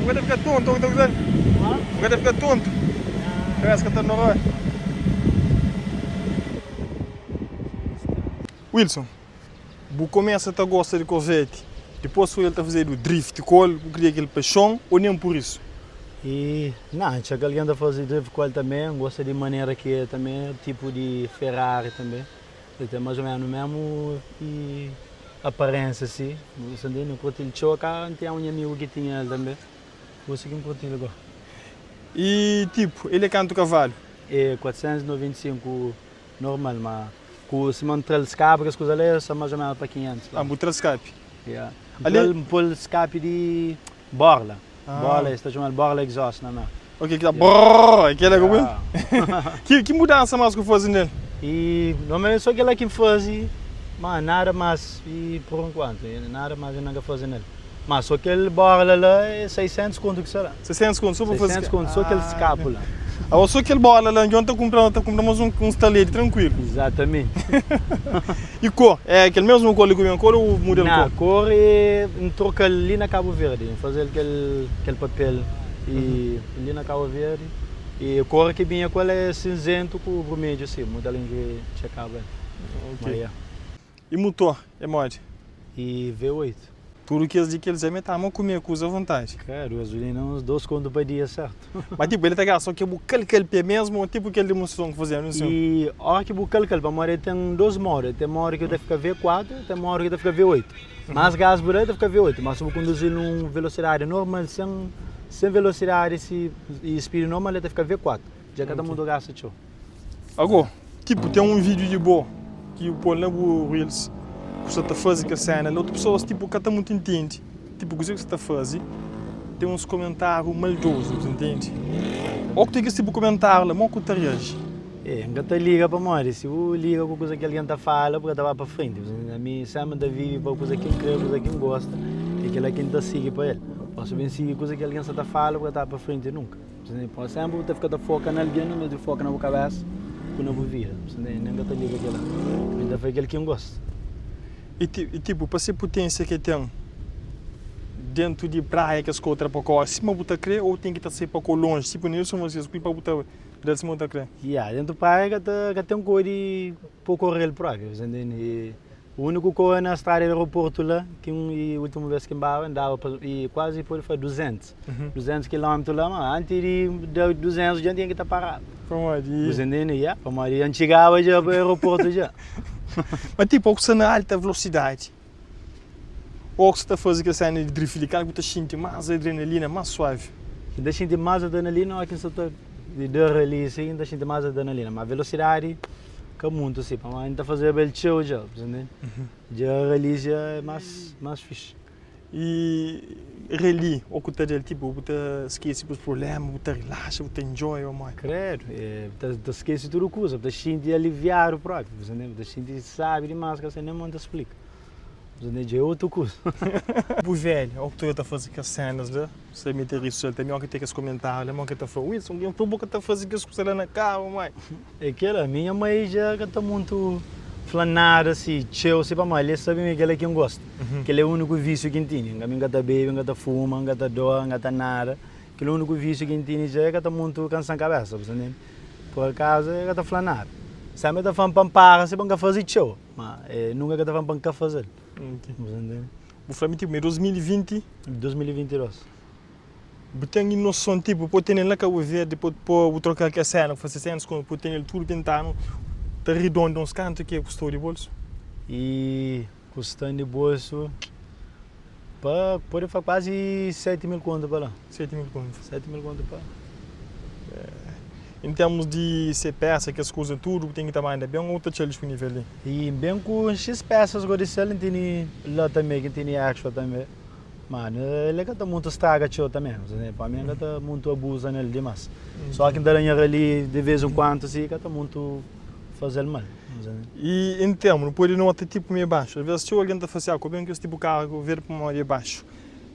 Bu ka ta fika tontu ô ku ta kuzê? Bu ka ta fika tontu? Kabesa ka ta normal. Wilson, bu kumesa ta gosta di Corvette dipôs ki el ta fazedu drift ku el, bu kria kel paixon ô nen pur isu? E na, txeu ki algen ta faze drift ku el tanbe, N gosta di manera ki el tanbe, tipu di Ferrari tanbe, el ten más o ménu mésmu i aparénsia si, bu sta ntende? N kurti-l txeu, ka N ten un nha amigu ki tinha el tanbe, gosi ki N kurti-l gó. E tipu, el é kantu kavalu? É 495 Normal ma ku sima N tra-l skape kes kuza la é sta mais ou menos pa 500 Ah bu tra-l skape? Ya N tra-l N pô-l skape di borla borla es ta txoma-l borla exhaust na Merka. Ok ki ta brrrr é kela ki bu Ki ki mudansa mas ku faze nel? E normalmente so kela ki N faze ma nada mas e por enquanto nada mas N ka faze nel ma so kel borla la é 600 kontu ki sta la. 600 kontu so pa faze 600 kontu so kel skapu la. Awa so kel bola la njon ta kunpra ta kunpra mas un staledi trankuilu. Izatamenti. I kor é kel mesmu kor li ku ben kor ou muda kor? Na kor é N troka-l li na Kabu Verdi N faze-l kel kel papel i li na Kabu Verdi i kor ki binha ku el é sinzentu ku brumedju si muita algen ki txekaba el. Ok. I mutor é modi? E V8. Tudu kes di kel Zé me ta ama kume kuza avontadi. Credo, gasolina uns 2 kontu pa dia sertu. Ma tipo ele ta gasta so ke bu kalkal pe mesmu ou tipo kel demonstrason ki fazenu nsin? E ora ki bu kalkal pamodi el ten 2 modu, el ten modu ki ta fika V4 ten modu ki ta fika V8. Mas gas bu da el ta fika V8, mas si bu konduzil nun velosidadi normal sen sen velosidadi si i speed normal el ta fika V4, dja ka ta muda gasta txeu. Ago, tipo, ten un vídeo di bo ki bu pô-l na bu reels ku sta ta faze kel sena la, otu pesoas tipo ka ta mutu intende tipo kuzê ki sta ta faze, ten uns komentáriu maldozu, bu ta intende? Ô ku ten kes tipo komentáriu la, mo ku ta reaji? E, N ka ta liga pamodi si bu liga ku kuza ki algen ta fala bu ka ta ba pa frenti. Ami senpri N ta vive pa kuza ki N kre, kuza ki N gosta i kila ki N ta sigi pa el. Posu ben sigi kuza ki algen sta ta fala bu ka ta ba pa frenti nunka. Pamodi senpri bu ta fika ta foka na algen en vez di foka na bu kabesa ku na bu vida. Nen ka ta liga kila. Mi ta fai kel ki N gosta. I tipu, pa se putensia ke ten dentu di praia kes ka otra pa kore sima bu ta kre ou ten ki ta sai pa ko lonji tipo Nilson Matias ku pa bu ta dal sima bu ta kre? Ya, dentu praia ka ta ka ten koi di po korel propi, bu ta ntende? Úniku koi na strada di aeroportu la ki N i últimu bes ki N baba N daba pa i kuazi pode fla 200, 200 kilómetru la ma anti di da 200 dja N tinha ki ta paraba. Pamodi? Bu ta ntende? Ya, pamodi N txigaba dja pa aeroportu dja. Ma tipo, ô ku sta na alta velosidadi ô ku sta ta faze kel sena di drift li, kal ki bu ta xinti más adrenalina, más suavi? N ta xinti más adrenalina óras ki N sta ta da rali si, N ta xinti más adrenalina, ma velosidadi Ka muntu si, pamodi N ta fazeba el txeu dja, bu ta ntende? Dja rali dja é más, más fixi. I rali ô ku ta del, tipo, bu ta skese bus prubléma, bu ta rilaxa, bu ta enjoy ô modi? Kredu, e, bu ta, bu ta skese tudu kuza, bu ta xinti aliviadu propi, bu ta ntende? Bu ta xinti sabi dimás, ka sen nen modi ta splika. Bu ta ntende? Dja é otu kuza. Bu velha, ô ku ta ta faze kes sénas la, sa mete rede sosial tanbe, ô ki ten kes komentáriu la, modi ki ta fla, Wilson, gen fla bu ka ta faze kes kuza la na karu, modi? É kela, minha mai dja ka ta muntu fla nada si txeu si pamodi el sabe ma kela ki N gosta. Kel é úniku vísiu ki N tene. Ami N ka ta bebe, N ka ta fuma, N ka ta doa, N ka ta nada. Kel úniku vísiu ki N tene dja e ka ta muntu kansa-m kabesa, bu sta ntende? Pur akazu e ka ta fla nada. Senpri e ta fla-m pa N para si pa N ka faze txeu, ma nunka e ka ta fla-m pa N ka faze-l. Bu sta ntende? Bu fla-m tipo ma é 2020? 2022. Bu ten noson tipo po tenel na Cabo Verde po po bu troka kel sena ku fase 600 kontu po tenel tudu pintanu ta ridonda uns kantu ke kustou di bolsu? E kustan di bolsu pa pode fla kuazi 7 mil kontu pa la. 7 mil kontu. 7 mil kontu pa. Em termos di se pesa kes kuza tudu bu ten ki ta manda ben ou ta txal dispunivel li? E ben ku xis pesas go di sel N tene la tanbe ki N tene extra tanbe. Mano, el ka ta muntu straga txeu tanbe, pa mi N ka ta muntu abuza nel dimas. Só ki N ta da nha rali di vez en kuantu si, ka ta muntu fazel mal. I en termu, nu pode nota tipu mi é baxu. Alvês txeu algen ta fla si, ah, ku ben ku es tipu karu ku verde pamodi é baxu.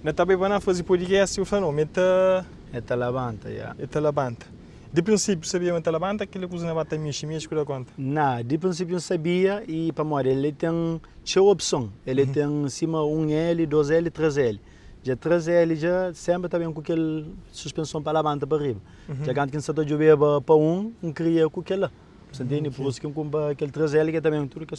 Na ta bai pa na faze podcast, eu fla, no, mi ta. E ta labanta, ya. E ta labanta. Di prinsipiu, sabia ma ta labanta, kila kuza na ba ta mixi, mixi ku da konta? Na, di prinsipiu N sabia i pamodi el ten txeu opson. El ten sima 1L, 2L, 3L. Dja 3L dja senpri ta ben ku kel suspenson pa labanta pa riba. Dja kantu ki N sa ta djobeba pa un, N kria ku kel-la. Bu ntende? Pur isu ki N kunpra kel 3L ki ta ben ku tudu kel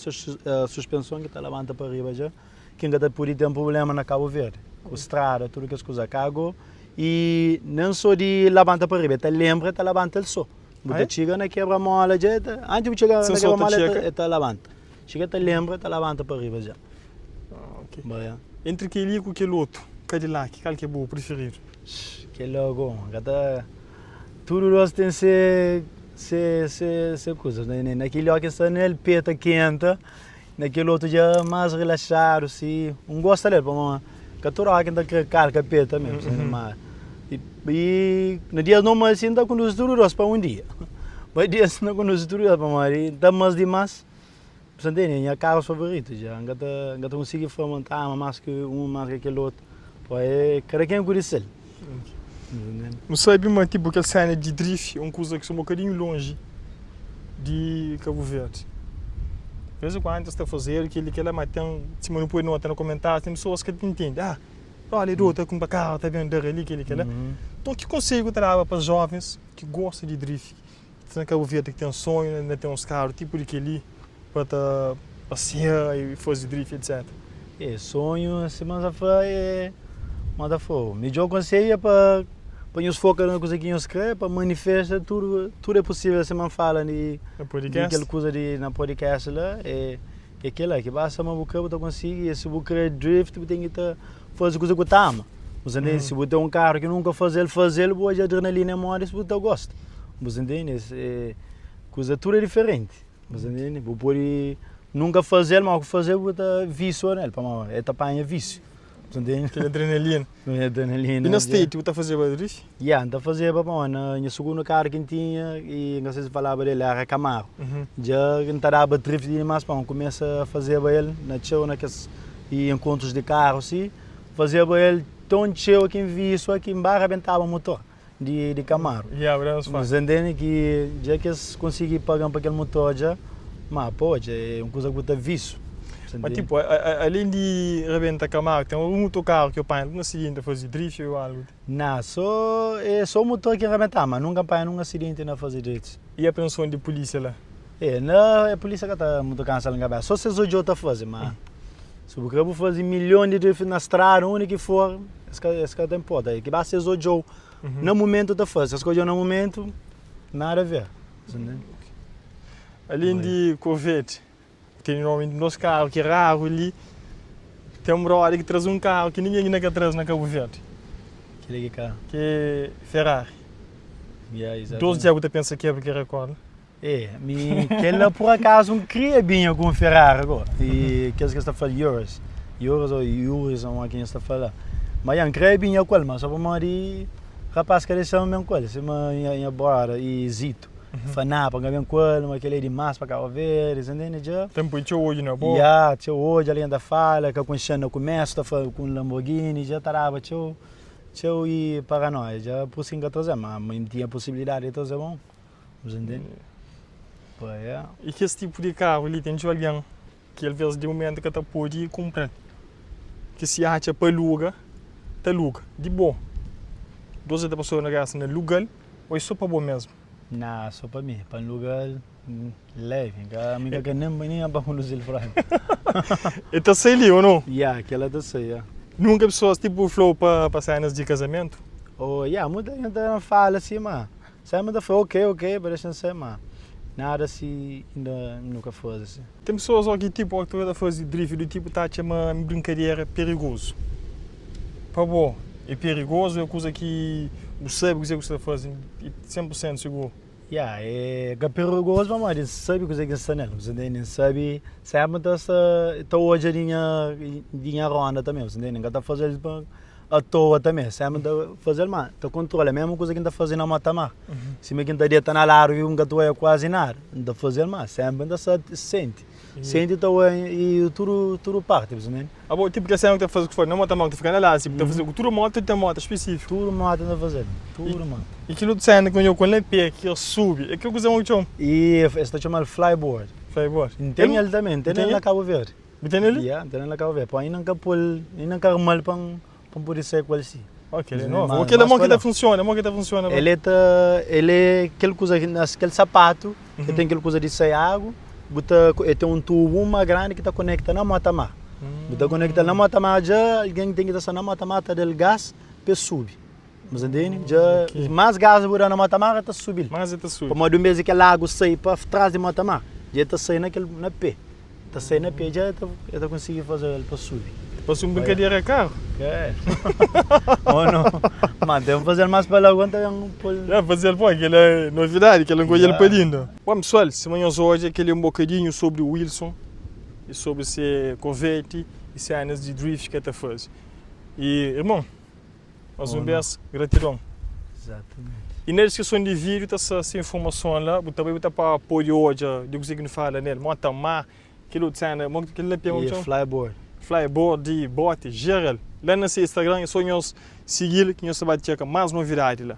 suspenson ki ta labanta pa riba dja, ki N ka ta pudi ten prubléma na Kabu Verdi, ku strada, tudu kes kuza. Kagu i nen so di labanta pa riba, el ta lenbra, el ta labanta el so. Bu ta txiga na kebra mola dja, el ta, antis bu txiga na kebra mola, el ta labanta. Txiga el ta lenbra, el ta labanta pa riba dja. Ok. Entri kel-li ku kel otu Cadillac, kal ki é bu prifiridu? Kel-la go, N ka ta. Tudu dos ten se se se se kuzas. Na kel óki N sta nel, pé ta kenta, na kel otu dja más rilaxadu si. N gosta del pamodi ka tudu óki N ta kre kalka pé tanbe, ma i na dias normal si N ta konduzi tudu dos pa un dia. Pa dias N ta konduzi tudu dos pamodi N ta ama-s dimás. Bu sta ntende? Nha karus favoritu dja. N ka ta, N ka ta konsigi fla ma N ta ama más ki un, más ki kel otu. Poi é kada ken ku di sel. Nu sabe ma tipo kel sena di drift é un kuza ki sta un bokadinhu lonji di Kabu Verdi. Di vez en kuandu es ta fazedu kel-li kel-la, ma ten, sima nu pode nota na komentárius, ten pesoas ki ka ta intende. Ah, olha dodu ta kunpra karu, ta ben da li kel-li kel-la. Nton ki konsedju ku ta daba pa jovens ki gosta di drift? Sta na Kabu Verdi ki ten sonhu na ten uns karu tipu di kel-li pa ta pasia i faze drift etc. E sonhu sima N sa fla e ma ta fla midjor konsedju é pa pa nhos foka na kuza ki nhos kre pa manifesta tudu tudu é posivel sima N fala di di kel kuza di na podcast la e é kela ki basta ma bu kre bu ta konsigi e si bu kre drift bu ten ki ta faze kuza ki bu ta ama. Bu ta ntende? Si bu ten un karu ki nunka faze-l, faze-l bu odja adrenalina é modi si bu ta gosta. Bu ta ntende? Es é kuza tudu é diferenti. Bu ta ntende? Bu pode nunka faze-l, ma ku faze-l bu ta vísua nel, pamodi el ta panha vísiu. Bu ta ntende? Kel adrenalina. Kel adrenalina. I na state bu ta fazeba drift? Ya, N ta fazeba pamodi na nha sugundu karu ki N tinha, i N ka sai si N falaba del, éra Camaro. Dja N ta daba drift dimas pamodi N kumesa fazeba el na txeu na kes enkontrus di karu si. Fazeba el ton txeu ki N visua ki N ba rabentaba motor di di Camaro. Yeah, bu daba Mas ntende ki dja ki es konsigi paga-m pa kel motor dja, ma pô, dja é un kuza ku ta visu. Ma tipo, alén di rabenta Camaro, ten algun otu karu ki bu panha algun asidenti a faze drift o algu? Ná, so é so motor ki N rabentaba, ma nunka N panha nun asidenti na faze drift. I aprenson di pulísia la? É, na pulísia ka ta mutu kansa-l na kabesa, so si es odja-u ta faze, ma. Si bu kre bu fazi milhon di drift na strada undi ki for, es ka es ka ta inporta. Ki basta es odjau na mumentu ta fazi, si es ka odjau na mumentu, nada a ver. Alén di Corvette, ten normalmenti nos karu ki é raru li, ten un brother ki traze un karu ki ningen inda ka traze na Kabu Verdi. Kila ki karu? Ki é Ferrari. Ya, exatamente. 2 dia bu ta pensa kebra kel rekord la? É, mi kel-la pur akazu N kria binha ku un Ferrari go, i kes ki es ta fla Urus, Urus ou Urus ou ki nhos ta fla. Ma ya, N kria binha ku el, ma so pamodi rapaz ka dexa-m ben ku el, sima nha brother i Zito, fla na pa N ka ben ku el, ma kel-la é dimás pa Cabo Verde, sa ntende dja. Ta poi txeu odju na bo. Ya, txeu odju, algen ta fala, ka konxe-m na kumesu, ta fla ku un Lamborghini, dja ta daba txeu, txeu i paranoia dja, pur isu ki N ka traze-l, ma N tinha posibilidadi di traze-l un. Bu ntende? Pá, yeah. I kes tipu di karu li ten txeu algen ki alvês di mumentu ka ta pode kunpra-l, ki si atxa pa luga, ta luga di bo. Dos ta pasa na gasta na luga-l ô é sô pa bo mésmu? Ná, sô pa mi. Pa N luga-l leve. N ka, mi ka krê nen nen pa konduzi-l própi. El ta sai li ô nau? Ya, kel-la ta sai, ya. Nunka pesoas tipu fla-u pa pa sénas di kazamentu? Oh, ya, muita gente ta fala si, ma Sempri ta fla ok ok pa dexa-m ser ma nada si inda nu ka faze si. Ten pesoas ó ki tipo ó ki ta faze drift di tipo ta atxa ma brinkadera é perigozu. Pa bo é perigozu é kuza ki bu sabe kuzê ki bu sta faze i 100% siguru? Ya é ka perigozu pamodi N sabe kuzê ki N sta nel, bu sta ntende? N sabe sempri N ta sta ta odja di nha di nha ronda tanbe, bu sta ntende? N ka ta faze-l pa Atoa tanbe, sempri N ta faze-l ma ta kontrola, mesmu kuza ki N ta faze na Matamar, sima ki N ta deta na ladu ki N ka ta oia kuazi nada, N ta faze-l ma sempri N ta sta sienti, sienti ta oia i tudu tudu parti, bu sta ntende? Abo, tipu kel sena ki ta faze ku fora na Matamar, ki ta fika na ladu, si bu ta faze ku tudu moto, ten moto spesifiku? Tudu moto N ta faze-l, tudu moto. I kel otu sena ki N odja ku el na pe, ki el subi, é kel kuza mau txoma? I es ta txoma-l flyboard. Flyboard. N ten el tanbe, N ten el na Kabu Verdi. Bu tene li? Ya, N tene na Kabu Verdi. Pô, inda N ka pô-l, inda N ka arma-l pa N. Pa N pode sai ku el si. Oh, kel é novu. Ô, kel é mo ki ta funsiona, mo ki ta funsiona. El é ta, el é kel kuza, kel sapatu ki ten kel kuza di sai agu, bu ta, el ten un tubu uma grandi ki ta konekta na motamar. Bu ta konekta na motamar dja algen ten ki ta sta na motamar ta da-l gas pa el subi. Bu ta ntende? Dja más gas bu da na motamar el ta subi-l. Más el ta subi. Pamodi un bes di kel agu sai pa tras di motamar, dja el ta sai na kel, na pé. Ta sai na pé dja el ta konsigi faze el pa subi. Parse un brinkadera karu. É. Ou não? Mas tem fazer mais pa lá aguenta ben pol. Ya fazel pó, kel é novidadi, kel N odja-l pa linda. Bom pessoal, sima nhos odja, kel é un bokadinhu sobri Wilson e sobri se Corvette e senas di drift ki el ta faze. E irmon, Mas un bes, gratidon. Exatamente. I na deskrison di vídiu ta sta se informason la, bu ta bai bu ta pa pode odja di kuzê ki nu fala nel. Mó ta má kel otu sena, mó kel la pia mó ki txoma? Flyboard. Flyboard di boti jeral. La na se Instagram é so nhos sigil ki nhos ta ba txeka más novidadi la.